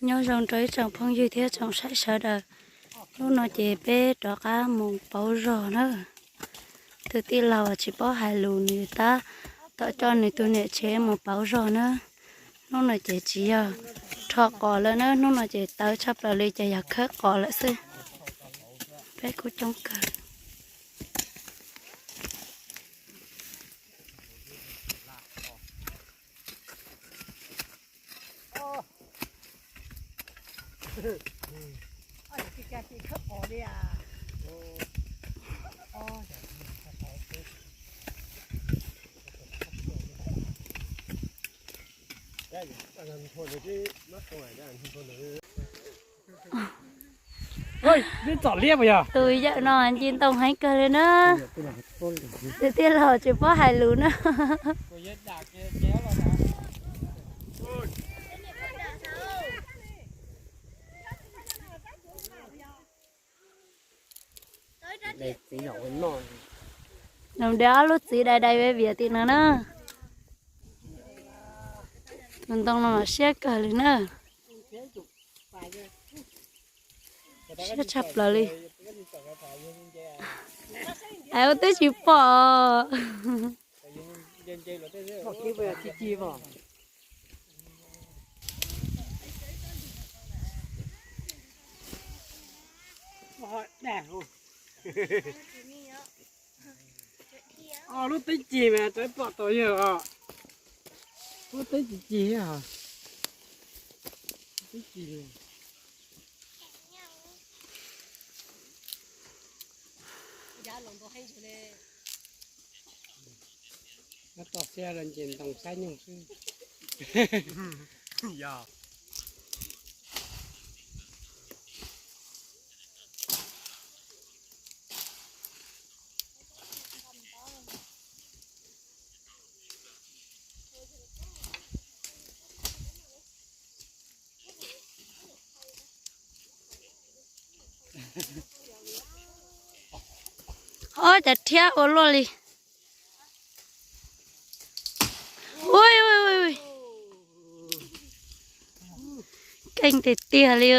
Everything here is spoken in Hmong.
Nyob zoo rau ib tsoom phooj ywg thiab tsoom saib sawv daws. Hnub no ces peb rov qab mus pauv zog na. Tus tij laug tsis paub hais lus, nws tab tom coj nws tus niam tsev mus pauv zog na. Hnub no ces tsis yog rho qos lawm na, hnub no ces tawv tshaj plaws li ces yog khawb qos lawm xwb. Peb kuj coob kawg. Tus yawm no nce ntoo heev kawg li na. Tus tij laug tsis paub hais lus na. Nws de ob lub txiv dai dai viav viav tim no na. Tus ntoo no siab kawg li na. Siab tshaj plaws li. Ais ua twb tsis pom. Lub teeb cig mas tawv pom tau yawg os. Lub teeb cig cig, teeb cig. Tab tom xiab los nce ntoo saib nyuj xwb. Ob cov rhiab ua luaj li. Ui, ui, ui, ui. Keej tiag tiag li.